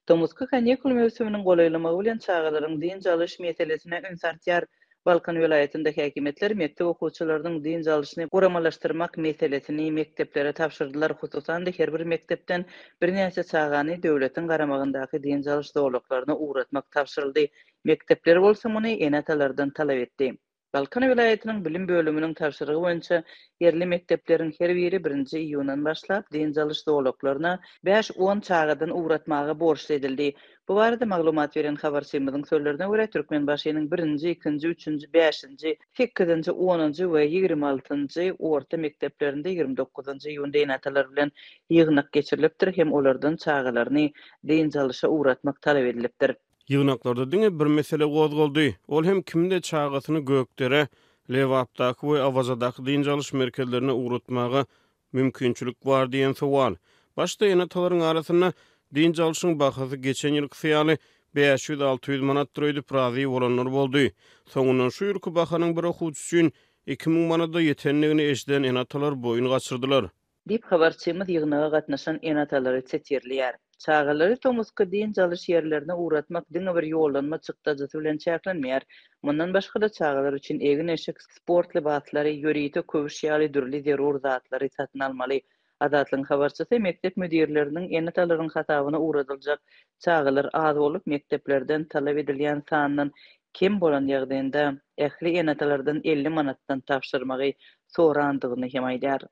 Tomusky kanikul möwsüminiň golaýlamagy bilen çagalaryň dynç alyş meselesine üns artýar. Balkan welaýatynda häkimiýetler mekdep okuwçylarynyň dynç alyşyny guramalaşdyrmak meselesini mekdeplere tabşyrdylar, hususan-da her bir mekdepden birnäçe çagany döwletiň garamagyndaky dynç alyş zolaklaryna ugratmak tabşyryldy. Mekdepler bolsa muny ene-atalardan talap etdi. Balkan welaýatynyň bilim bölüminiň tabşyrygy boýunça ýerli mekdepleriň her biri birinji iýundan başlap dynç alyş zolaklaryna bäş-on çagadan ugratmaga borçly edildi. Bu barada maglumat beren habarçymyzyň sözlerine görä, Türkmenbaşynyň birinji, ikinji, üçünji, bäşinji, sekizinji, onunjy we 26-njy orta mekdeplerinde 29-njy iýunda ene-atalar bilen ýygnak geçirilipdir hem olardan çagalaryny dynç alyşa ugratmak talap edilipdir. Ýygnaklarda diňe bir mesele gozgaldy, ol hem kimde çagasyny Gökderä, Lebapdaky we Awazadaky dynç alyş merkezlerine ugratmaga mümkinçilik bar diýen sowal. Başda ene-atalaryň arasynda dynç alşyň bahasy geçen ýylkysy ýaly 500-600 manatdyr öýdüp razy bolanlar boldy. Soňundan şu ýylky bahanyň bir okuwçy üçin 2000 manada ýetendigini eşiden ene-atalar boýun gaçyrdylar. Diýip, habarçymyz ýygnaga gatnaşan ene-atalary sitirleýär. Çagalary tomusky dynç alyş ýerlerine ugratmak diňe bir ýollanma çykdajysy bilen çäklenmeýär. Mundan başga-da, çagalar üçin egin-eşik, sport lybaslary, ýörite köwüş ýaly dürli zerur zatlary satyn almaly. Azatlygyň habarçysy mekdep müdirleriniň ene-atalaryň hasabyna ugradyljak çagalar az bolup, mekdeplerden talap edilýän sandan kem bolan ýagdaýynda ähli ene-atalardan 50 manatdan tabşyrmagy sorandygyny hem aýdýar.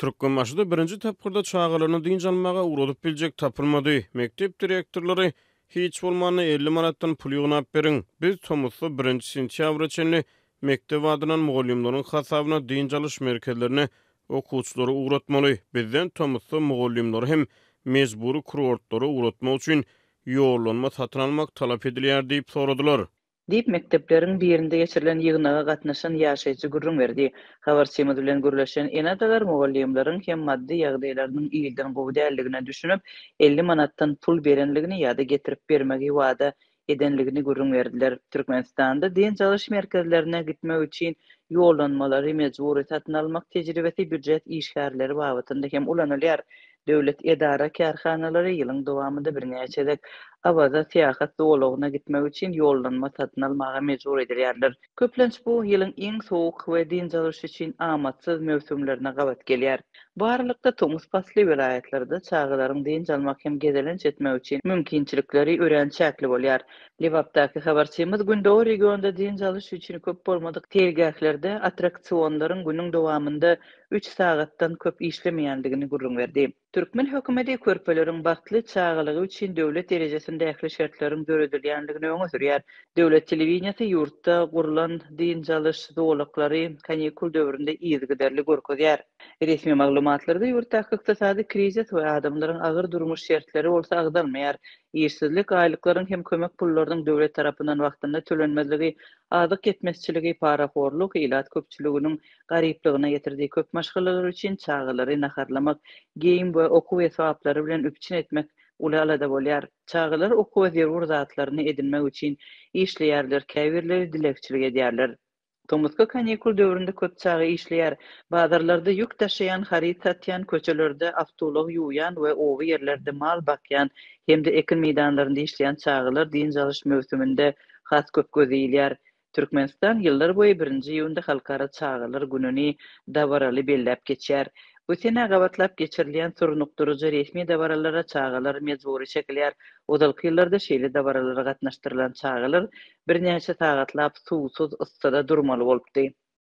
Türkmenbaşyda birinji tapgyrda çagalaryny dynç almaga ugradyp biljek tapylmady. Mekdep direktorlary, Hiç bolmanda 50 manatdan pul ýygnap beriň. Biz tomusda birinji sentýabra çenli mekdep adyndan mugallymlaryň hasabyna dynç alyş merkezlerine okuwçylary ugratmaly. Bizden tomusda mugallymlary hem mejbury kurortlara ugratmak üçin ýollanma satyn almak talap edilýär diýip soradylar. Diýip, mekdepleriň birinde geçirilen ýygnaga gatnaşan ýaşaýjy gürrüň berdi. Habarçymyz bilen gürleşen ene-atalar mugallymlaryň hem maddy ýagdaýlarynyň ilden gowy däldigine düşünip, 50 manatdan pul berenligini ýa-da getirip bermegi wada edenligini gürrüň berdiler. Türkmenistanda dynç alyş merkezlerine gitmek üçin ýollanmalary mejbury satyn almak tejribesi býujet işgärleri babatynda hem ulanylýar. Döwlet edara-kärhanalary ýylyň dowamynda birnäçe gezek Awaza syýahat zolagyna gitmek üçin ýollanma satyn almaga mejbur edilýärler. Köplenç bu ýylyň iň sowuk we dynç alyş üçin amatsyz möwsümlerine gabat gelýär. Bu aralykda tomus pasly welaýatlarda çagalaryň dynç almak hem gezelenç etmek üçin mümkinçilikleri örän çäkli bolýar. Lebapdaky habarçymyz gündogar regionda dynç alyş üçin köp bolmadyk seýilgählerde attraksionlaryň günüň dowamynda üç sagatdan köp işlemeýändigini gürrüň berdi. Türkmen hökümeti körpeleriň bagtly çagalygy üçin döwlet derejesinde ähli şertleriň döredilýändigini öňe sürýär. Döwlet telewideniýesi ýurtda gurlan dynç alyş zolaklary kanikul döwründe yzygiderli görkezýär. Resmi maglumatlarda ýurtdaky ykdysady krizis we adamlaryň agyr durmuş şertleri bolsa agzalmaýar. Işsizlik, aýlyklaryň hem kömek pullarynyň döwlet tarapyndan wagtynda tölenmezligi, azyk ýetmezçiligi, parahorluk ilat köpçüliginiň garyplygyna getirdi. Köp maşgalalar üçin çagalary naharlamak, geýim we okuw esbaplary bilen üpjün etmek uly alada bolýar. Çagalar okuwa zerur zatlaryny edinmek üçin işleýärler, käbirleri dilegçilik edýärler. Tomusky kanikul döwründe köp çaga işleýär. Bazarlarda ýük daşaýan, haryt satýan, köçelerde awtoulag ýuwýan we oba ýerlerde mal bakýan hem-de ekin meýdanlarynda işleýän çagalar dynç alyş möwsüminde has köp göze ilýär. Türkmenistan ýyllar boýy birinji iýunda Halkara çagalar gününi dabaraly belläp geçýär. Bu senä gabatlap geçirilýän surnukdyryjy resmi dabaralara çagalar mejbury çekilýär. Ozalky ýyllarda şeýle dabaralara gatnaşdyrylan çagalar birnäçe sagatlap suwsuz yssyda durmaly bolupdy.